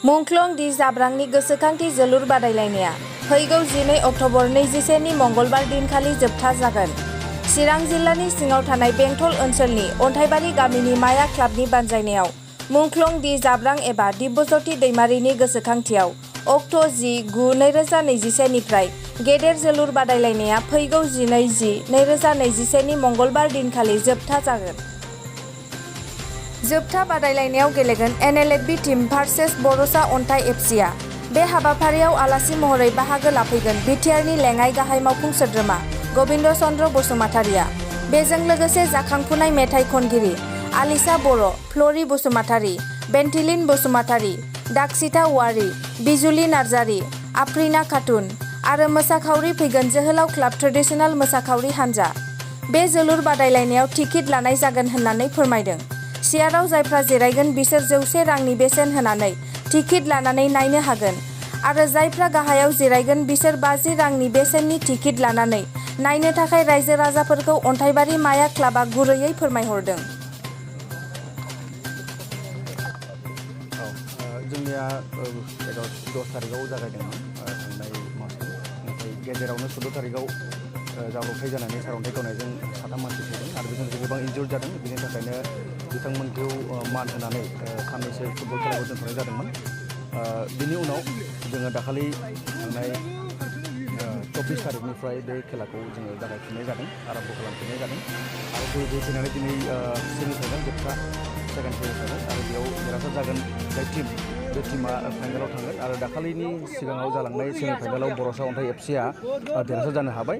मुंख्लं दि जाब्रांनि गोसोखांथि जोलुर बादायलायनाया फैगौ 12 अक्ट'बर 21 नि मंगलबार दिनखालि जोबथा जागोन। चिरां जिल्लानि सिङाव थानाय बेंटल ओनसोलनि अन्थाइबारि गामिनि माया क्लाबनि बानजायनायाव मुंख्लं दि जाब्रां एबा दिब्यज्योति दैमारिनि गोसोखांथियाव अक्ट' 10/9/2021 निफ्राय गेदेर जोलुर बादायलायनाया फैगौ 12/10/2021 नि मंगलबार दिनखालि जोबथा जागोन। जोबथा बादायलायनायाव गेलेगोन NLFB टीम भार्सेस बर'सा अन्थाइ FCआ। बे हाबाफारियाव आलासि महरै बाहागो लाफैगोन बिटिआरनि लेङाइ गाहाय मावफुं सोद्रोमा गबिन्द चन्द्र बसुमतारिया। बेजों लोगोसे जाखांफुनाय मेथाइ खनगिरि आलिसा बर', फ्ल'रि बसुमतारि, बेन्टिलिन बसुमतारि, दाक्षिता औवारि, बिजुलि नार्जारि, आफ्रिना खातुन आरो मोसाखावरि फैगोन जोहोलाव क्लाब ट्रेडिशनेल मोसाखावरि हानजा। बे जोलुर बादायलायनायाव टिकेट लानाय जागोन होननानै फोरमायदों। सियाराव जायफ्रा जिरायगोन बिसोर 100 रांनि बेसेन होनानै टिकेट लानानै नायनो हागोन आरो जायफ्रा गाहायाव जिरायगोन बिसोर 50 रांनि बेसेननि टिकेट लानानै नायनो थाखाय रायजो राजाफोरखौ अन्थाइबारि माया क्लाबा गुरैयै फोरमायहरदों। जोंनिया 10 थारिखआव जागायदोंमोन थांनाय मासनि, नाथाय गेजेरावनो 14 थारिखआव जाब्रबथाय जानानै सारअन्थाइ गावनायजों 7 मानसि थैदों आरो बेजों लोगोसे गोबां इनजुर्ड जादों। बेनि थाखायनो बिथांमोनखौ मान होनानै साननैसो फुटबल खेलाखौ दोनथ'नाय जादोंमोन। बिनि उनाव जोङो दाखालि थांनाय 24 थारिखनिफ्राय बे खेलाखौ जोङो जागायफिननाय जादों, आरम्भ खालामफिननाय जादों आरो फैयै फैनानै दिनै सेमिफाइनाल जोबथा सेकेन्ड सेमिफाइनाल आरो बेयाव देरहासार जागोन जाय टीम, बे टीमा फाइनालाव थांगोन आरो दाखालिनि सिगाङाव जालांनाय सेमिफाइनालाव बर'सा अन्थाइ FCआ देरहासार जानो हाबाय।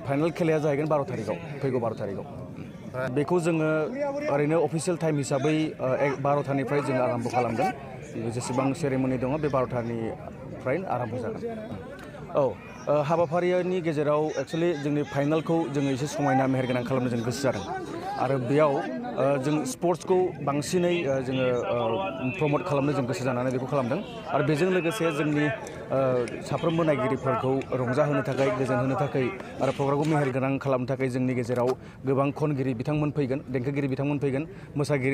फाइनाल खेलाया जाहैगोन 12 थारिखआव, फैगौ 12 थारिखआव। बेखौ जोङो ओरैनो अफिसियेल टाइम हिसाबै 12थानिफ्राय जों आरम्भ खालामगोन। जेसेबां सेरेमनि दङ बे 12थानिफ्राय आरम्भ जागोन। हाबाफारिनि गेजेराव एक्सुवेलि जोंनि फाइनालखौ जोङो एसे समायना मेहेरगोनां खालामनो जों गोसो जादों आरो बेयाव जों स्पर्ट्सखौ बांसिनै जोङो प्रमट खालामनो जों गोसो जानानै बेखौ खालामदों आरो बेजों लोगोसे जोंनि साफ्रोमबो नायगिरिफोरखौ रंजाहोनो थाखाय, गोजोन होनो थाखाय आरो प्रग्रामखौ मेहेरगोनां खालामनो थाखाय जोंनि गेजेराव गोबां खनगिरि बिथांमोन फैगोन, देंखोगिरि बिथांमोन फैगोन,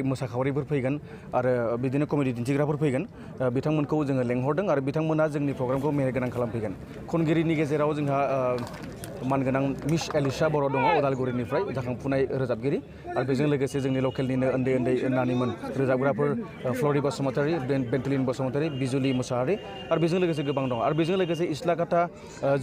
मोसाखावरिफोर फैगोन आरो बिदिनो कमेडि दिन्थिग्राफोर फैगोन। बिथांमोनखौ जोङो लेंहरदों आरो बिथांमोना जोंनि प्रग्रामखौ मेहेरगोनां खालामफैगोन। खनगिरिनि गेजेराव जोंहा मानगोनां मिस एलिसा बर' दङ उदालगुरिनिफ्राय, जाखांफुनाय रोजाबगिरि आरो बेजों लोगोसे जोंनि लकेलनिनो उन्दै उन्दै नानिमोन रोजाबग्राफोर फ्ल'रि बसुमतारि, बेन्टिलिन बसुमतारि, बिजुलि मुसाहारि आरो बेजों लोगोसे गोबां दं आरो बेजों लोगोसे इस्लाकाटा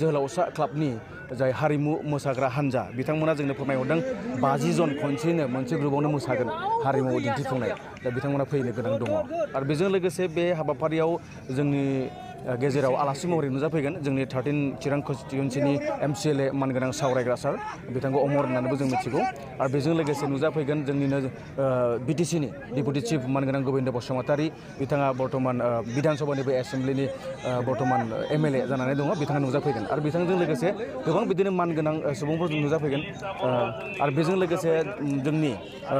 जोहोलावसा क्लाबनि जाय हारिमु मोसाग्रा हानजा, बिथांमोना जोंनो फोरमायहरदों 50 जन खनसेयैनो मोनसे ग्रुपआवनो मोसागोन हारिमु दिन्थिफुंनाय। दा बिथांमोना फैनो गोनां दङ आरो बेजों लोगोसे बे हाबाफारियाव जोंनि गेजेराव आलासि महरै नुजाफैगोन जोंनि 13 चिरां कनस्टिटुवेन्सिनि MCLA मानगोनां सावरायग्रा सार, बिथांखौ अमर होननानैबो जों मिथिगौ आरो बेजों लोगोसे नुजाफैगोन जोंनिनो BTCनि डिपुटि चिफ मानगोनां गबिन्द बसुमतारि, बिथाङा बर्तमान बिधान सभानिबो एसेम्ब्लिनि बर्तमान MLA जानानै दङ, बिथाङा नुजाफैगोन आरो बिथांजों लोगोसे गोबां बिदिनो मानगोनां सुबुंफोर नुजाफैगोन आरो बेजों लोगोसे जोंनि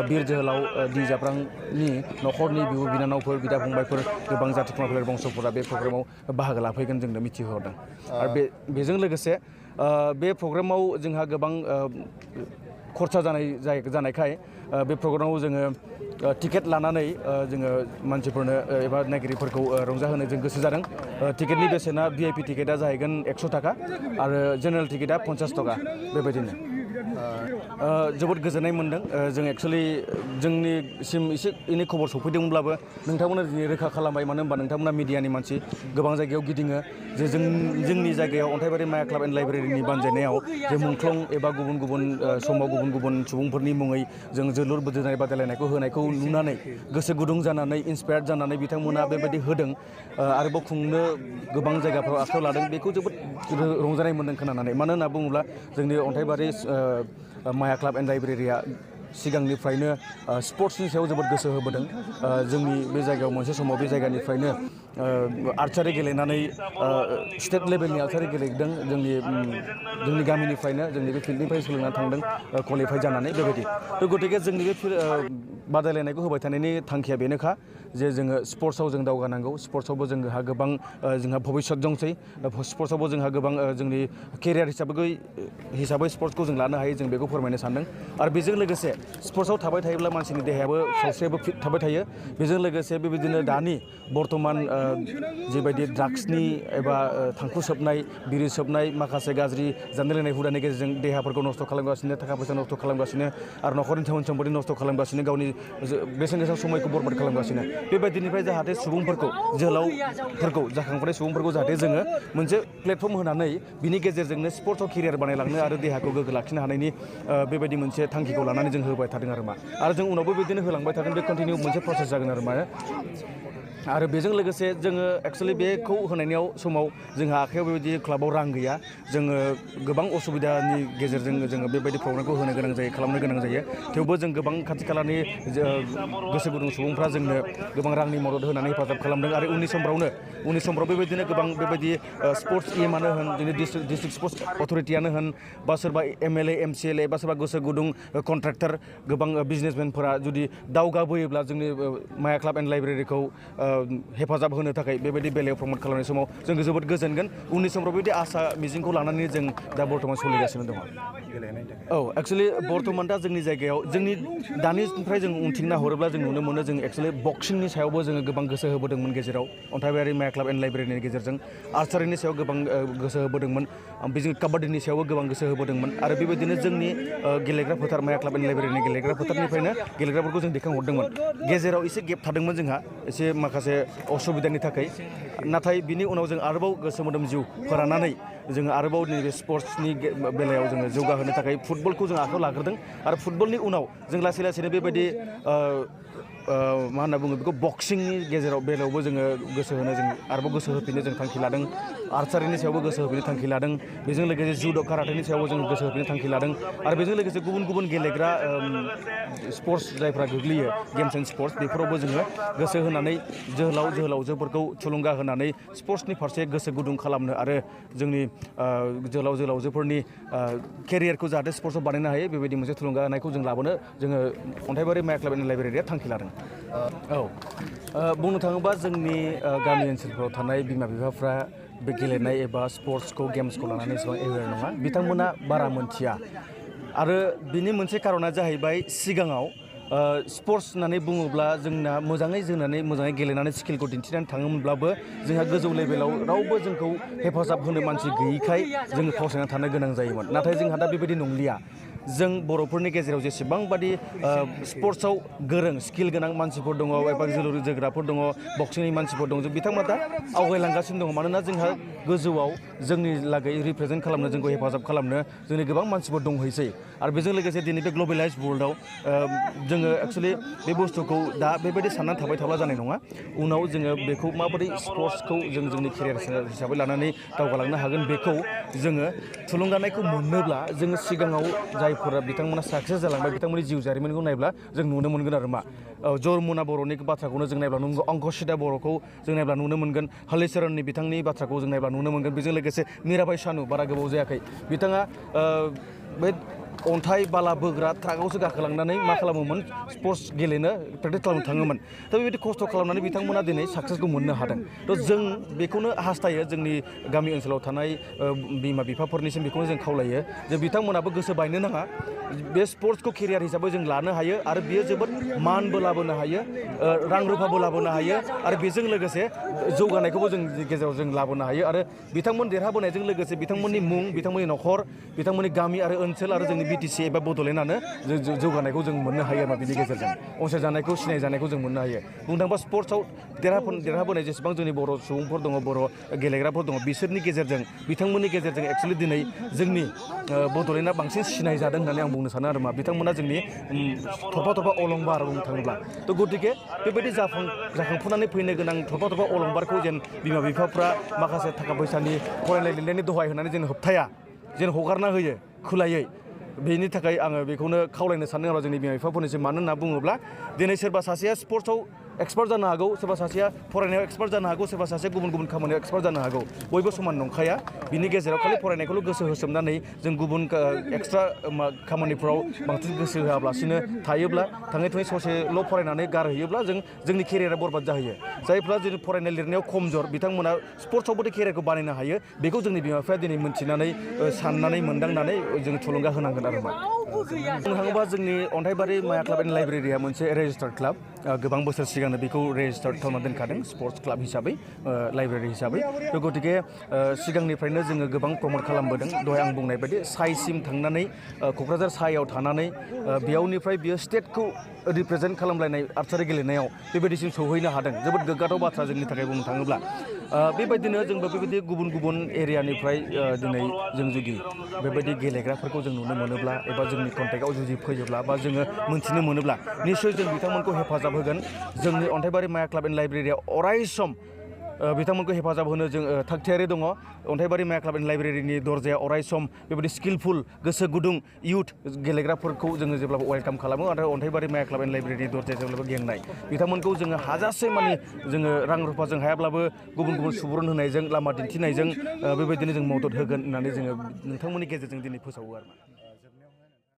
बिर जोहोलाव दि जाब्रांनि न'खरनि बिब' बिनानावफोर, बिदा फंबायफोर, गोबां जाथि खुरमाफोर, बंस'फोरा बे प्रग्रामाव बाहागो लाफैगोन जोंनो मिथिहोहरदों आरो बेजों लोगोसे बे प्रग्रामाव जोंहा गोबां खरसा जानायखाय बे प्रग्रामाव जोङो टिकेट लानानै जोङो मानसिफोरनो एबा नायगिरिफोरखौ रंजाहोनो जों गोसो जादों। टिकेटनि बेसेना VIP टिकेटआ जाहैगोन 100 थाखा आरो जेनेरेल टिकेटआ 50 थाखा बेबायदिनो। जोबोद गोजोननाय मोनदों। जों एक्सुवेलि जोंनिसिम एसे एनै खबर सफैदोंब्लाबो नोंथांमोना दिनै रोखा खालामबाय, मानो होनबा नोंथांमोना मिडियानि मानसि गोबां जायगायाव गिदिङो जे जोंनि जायगायाव अन्थाइबारि माया क्लाब एन्ड लाइब्रेरिनि बानजायनायाव जे मुंख्लं एबा गुबुन गुबुन समाव गुबुन गुबुन सुबुंफोरनि मुङै जों जोलुर बोज्लायनाय बादायलायनायखौ होनायखौ नुनानै गोसो गुदुं जानानै इन्सपायार्ड जानानै बिथांमोना बेबायदि होदों। आरोबाव खुंनो गोबां जायगाफ्राव आखायाव लादों, बेखौ जोबोद रंजानाय मोन्दों खोनानानै। मानो होनना बुङोब्ला जोंनि अन्थाइबारि माया क्लाब एन्ड लाइब्रेरिया सिगांनिफ्रायनो स्पर्ट्सनि सायाव जोबोद गोसो होबोदों। जोंनि बे जायगायाव मोनसे समाव बे जायगानिफ्रायनो आर्चारि गेलेनानै स्टेट लेभेलनि आर्चारि गेलेदों। जोंनि गामिनिफ्रायनो जोंनि बे फिल्डनिफ्राय सोलोंनानै थांदों क्वालिफाइ जानानै बेबायदि। गतिके जोंनि बे बादायलायनायखौ होबाय थानायनि थांखिया बेनोखा जे जोङो स्पर्ट्सआव जों दावगानांगौ। स्पर्ट्सआवबो जोंहा गोबां जोंहा भबिष्यत दंसै। स्पर्ट्सआवबो जोंहा गोबां जोंनि केरियार हिसाबै स्पर्ट्सखौ जों लानो हायो, जों बेखौ फोरमायनो सानदों। आरो बेजों लोगोसे स्पर्ट्सआव थाबाय थायोब्ला मानसिनि देहायाबो सावस्रियाबो फिट थाबाय थायो। बेजों लोगोसे बेबायदिनो दानि बर्तमान जेबायदि ड्राग्सनि एबा थांखु सोबनाय बिरि सोबनाय माखासे गाज्रि जानाय लोंनाय हुदानि गेजेरजों देहाफोरखौ नस्थ' खालामगासिनो थाखा फैसा नस्थ' खालामगासिनो आरो न'खरनि धोन सम्पति नस्थ' खालामगासिनो गावनि बेसेन गोसा समायखौ बरबाद खालामगासिनो बेबायदिनिफ्राय जाहाथे सुबुंफोरखौ जोहोलावफोरखौ जाखांफुनाय सुबुंफोरखौ जाहाथे जोङो मोनसे प्लेटफर्म होनानै बिनि गेजेरजोंनो स्पर्ट्सआव केरियार बानायलांनो आरो देहाखौ गोग्गो लाखिनो हानायनि बेबायदि मोनसे थांखिखौ लानानै जों होबाय थादों आरो जों उनावबो बिदिनो होलांबाय थागोन बे कन्टिनिउ मोनसे प्रसेस जागोन आरो बेजों लोगोसे जोङो एक्सुवेलि बेखौ होनायनियाव समाव जोंहा आखायाव बेबायदि क्लाबाव रां गैया जोङो गोबां असुबिदानि गेजेरजों जोङो बेबायदि प्रग्रामखौ होनो गोनां जायो खालामनो गोनां जायो थेवबो जों गोबां खाथि खालानि गोसो गुदुं सुबुंफ्रा जोंनो गोबां रांनि मदद होनानै हेफाजाब खालामदों आरो उननि समफ्राव बेबायदिनो गोबां बेबायदि स्पर्ट्स इएमआनो होन जोंनि डिस्ट्रिक्ट स्पर्ट्स अथरिटियानो होन बा सोरबा एमएलए एमसिएलए बा सोरबा गोसो गुदुं कन्ट्राक्टर गोबां बिजनेसमेनफोरा जुदि दावगाबोयोब्ला जोंनि माया क्लाब एन्ड लाइब्रेरिखौ हेफाजाब होनो थाखाय बेबायदि बेलायाव प्रमट खालामनाय समाव जों जोबोद गोजोनगोन उननि समफ्राव बेबायदि आसा मिजिंखौ लानानै जों दा बर्थमान सोलिगासिनो दङ औ एक्सुवेलि बर्थमान दा जोंनि जायगायाव जोंनि दानिफ्राय जों उनथिं नाहरोब्ला जों नुनो मोनो जों एक्सुवेलि बक्सिंनि सायावबो जोङो गोबां गोसो होबोदोंमोन गेजेराव अन्थाइबारि माया क्लाब एन्ड लाइब्रेरिनि गेजेरजों आर्सारिनि सायाव गोबां गोसो होबोदोंमोन बेजों काबाड्डिनि सायावबो गोबां गोसो होबोदोंमोन आरो बेबायदिनो जोंनि गेलेग्रा फोथार माया क्लाब एन्ड लाइब्रेरिनि गेलेग्रा फोथारनिफ्रायनो गेलेग्राफोरखौ जों दैखांहरदोंमोन गेजेराव एसे गेप थादोंमोन जोंहा एसे माखासे असुबिदानि थाखाय नाथाय बिनि उनाव जों आरोबाव गोसो मोदोम जिउ फोराननानै जोङो आरोबाव नैबे स्पर्ट्सनि बेलायाव जोङो जौगाहोनो थाखाय फुटबलखौ जों आखायाव लाग्रोदों आरो फुटबलनि उनाव जों लासै लासैनो बेबायदि मा होनना बुङो बेखौ बक्सिंनि बेलायावबो जोङो गोसो होनो जों आरोबाव गोसो होफिननो जों थांखि लादों आर्सारिनि सायावबो गोसो होफिननो थांखि लादों बेजों लोगोसे जुद' काराटेनि सायावबो जों गोसो होफिननो थांखि लादों आरो बेजों लोगोसे गुबुन गुबुन गेलेग्रा स्पर्ट्स जायफ्रा गोग्लैयो गेम्स एन्ड स्पर्ट्स बेफोरावबो जोङो गोसो होनानै जोहोलावजोफोरखौ थुलुंगा होनानै स्पर्ट्सनि फारसे गोसो गुदुं खालामनो आरो जोंनि जोहोलावजोफोरनि केरियारखौ जाहाथे स्पर्ट्सआव बानायनो हायो बेबायदि मोनसे थुलुंगा होनायखौ जों लाबोनो जोङो अन्थाइबारि माया क्लाब एन्ड लाइब्रेरिया थांखि लादों बुंनो थाङोबा जोंनि गामि ओनसोलफोराव थानाय बिमा बिफाफ्रा बे गेलेनाय एबा स्पर्ट्सखौ गेम्सखौ लानानै एसेबां एवेर नङा बिथांमोना बारा मोनथिया आरो बिनि मोनसे कारना जाहैबाय सिगाङाव स्पर्ट्स होननानै बुङोब्ला जोंना मोजाङै गेलेनानै स्किलखौ दिन्थिनानै थाङोमोनब्लाबो जोंहा गोजौ लेभेलाव रावबो जोंखौ हेफाजाब होनो मानसि गैयिखाय जोङो फावसायना थानो गोनां जायोमोन नाथाय जोंहा दा बेबायदि नंलिया जों बर'फोरनि गेजेराव जेसेबांबादि स्पर्ट्सआव गोरों स्किल गोनां मानसिफोर दङ एबा जोलुर जोग्राफोर दङ बक्सिंनि मानसिफोर दङ जों बिथांमोना दा आवगायलांगासिनो दङ मानोना जोंहा गोजौआव जोंनि लागै रिप्रेजेन्ट खालामनो जोंखौ हेफाजाब खालामनो जोंनि गोबां मानसिफोर दंहैसै आरो बेजों लोगोसे दिनै बे ग्लबेलाइज वर्ल्डआव जोङो एक्सुवेलि बे बुस्थुखौ दा बेबायदि साननानै थाबाय थाब्ला जानाय नङा उनाव जोङो बेखौ माबोरै स्पर्ट्सखौ जों जोंनि केरियार हिसाबै लानानै दावगालांनो हागोन बेखौ जोङो थुलुंगानायखौ मोननोब्ला जोङो सिगाङाव जायफोरा बिथांमोना साक्सेस जालांबाय बिथांमोननि जिउ जारिमिनखौ नायब्ला जों नुनो मोनगोन आरो मा जरमुना बर'नि बाथ्राखौनो जों नायब्ला नुनो मोनगोन अंकुसिता बर'खौ जों नायब्ला नुनो मोनगोन हलिचरननि बिथांनि बाथ्राखौ जों नायब्ला नुनो मोनगोन बेजों लोगोसे मिराबाइ चानु बारा गोबाव जायाखै बिथाङा बे अन्थाइ बाला बोग्रा ट्राकआवसो गाखोलांनानै मा खालामोमोन स्पर्ट्स गेलेनो प्रेक्टिस खालामनो थाङोमोन दा बेबायदि खस्थ' खालामनानै बिथांमोना दिनै साक्सेसखौ मोननो हादों थ' जों बेखौनो हास्थायो जोंनि गामि ओनसोलाव थानाय बिमा बिफाफोरनिसिम बेखौनो जों खावलायो जे बिथांमोनाबो गोसो बायनो नाङा बे स्पर्ट्सखौ केरियार हिसाबै जों लानो हायो आरो बियो जोबोद मानबो लाबोनो हायो रां रुफाबो लाबोनो हायो आरो बेजों लोगोसे जौगानायखौबो जों गेजेराव जों लाबोनो हायो आरो बिथांमोन देरहाबोनायजों लोगोसे बिथांमोननि मुं बिथांमोननि न'खर बिथांमोननि गामि आरो ओनसोल आरो जोंनि बिटिसि एबा बड'लेण्डआनो जौगानायखौ जों मोननो हायो आरो बिनि गेजेरजों अनसायजानायखौ सिनायजानायखौ जों मोननो हायो बुंनो थाङोबा स्पर्ट्सआव देरहाबोनाय जेसेबां जोंनि बर' सुबुंफोर दङ बर' गेलेग्राफोर दङ बिसोरनि गेजेरजों बिथांमोननि गेजेरजों एक्सुवेलि दिनै जोंनि बड'लेण्डआ बांसिन सिनाय जादों होननानै आं बुंनो सानो आरो मा बिथांमोना जोंनि थरफा थरफा अलंबार बुंनो थाङोब्ला थ' गतिके बेबायदि जाखांफुनानै फैनो गोनां थरफा थरफा अलंबारखौ जेन बिमा बिफाफ्रा माखासे थाखा फैसानि फरायनाय लिरनायनि दहाय होनानै जेन होबथाया जेन हगारना होयो खुलायै बेनि थाखाय आङो बेखौनो खावलायनो सानदों आरो जोंनि बिमा बिफाफोरनिसिम मानो होनना बुङोब्ला दिनै सोरबा सासेया स्पर्ट्सआव एक्सपार्ट जानो हागौ सोरबा सासेया फरायनायाव एक्सपार्ट जानो हागौ सोरबा सासेया गुबुन गुबुन खामानियाव एक्सपार्ट जानो हागौ बयबो समान नंखाया बिनि गेजेराव खालि फरायनायखौल' गोसो होसोमनानै जों गुबुन एक्सट्रा खामानिफ्राव बांसिन गोसो होआब्लासिनो थायोब्ला थाङै थुङै ससेल' फरायनानै गारहैयोब्ला जोंनि केरियारा बरबाद जाहैयो जायफ्रा जों फरायनाय लिरनायाव खमजोर बिथांमोना स्पर्ट्सआवबो केरियारखौ बानायनो हायो बेखौ जोंनि बिमा बिफाया दिनै मोन्थिनानै साननानै मोनदांनानै जों थुलुंगा होनांगोन आरो मा बुंनो थाङोबा जोंनि अन्थाइबारि माया क्लाब एन्ड लाइब्रेरिया मोनसे रेजिस्टार्ड क्लाब गोबां बोसोर सिगांनो बेखौ रेजिस्टार्ड खालामना दोनखादों स्पर्ट्स क्लाब हिसाबै लाइब्रेरि हिसाबै थ' गतिके सिगांनिफ्रायनो जोङो गोबां प्रमट खालामबोदों दहाय आं बुंनाय बायदि साइसिम थांनानै क'क्राझार सायाव थानानै बेयावनिफ्राय बियो स्टेटखौ रिप्रेजेन्ट खालामलायनाय आर्सारि गेलेनायाव बेबायदिसिम सौहैनो हादों जोबोद गोग्गाथाव बाथ्रा जोंनि थाखाय बुंनो थाङोब्ला बेबायदिनो जोंबो बेबायदि गुबुन गुबुन एरियानिफ्राय दिनै जों जुदि बेबायदि गेलेग्राफोरखौ जों नुनो मोनोब्ला एबा जोंनि कन्टेक्टआव जुदि फैयोब्ला बा जोङो मोन्थिनो मोनोब्ला निस्सय जों बिथांमोनखौ हेफाजाब होगोन जोंनि अन्थाइबारि माया क्लाब एन्ड लाइब्रेरिया अराय सम बिथांमोनखौ हेफाजाब होनो जों थागथियारि दङ अन्थाइबारि माया क्लाब एन्ड लाइब्रेरिनि दरजाया अराय सम बेबायदि स्किलफुल गोसो गुदुं इयुथ गेलेग्राफोरखौ जोङो जेब्लाबो वेलकाम खालामो आरो अन्थाइबारि माया क्लाब एन्ड लाइब्रेरिनि दरजाया जेब्लाबो गेंनाय बिथांमोनखौ जोङो हाजासे मानि जोङो रां रुफाजों हायाब्लाबो गुबुन गुबुन सुबुरुन होनायजों लामा दिन्थिनायजों बेबायदिनो जों मदद होगोन होननानै जोङो नोंथांमोननि गेजेरजों दिनै फोसावो आरो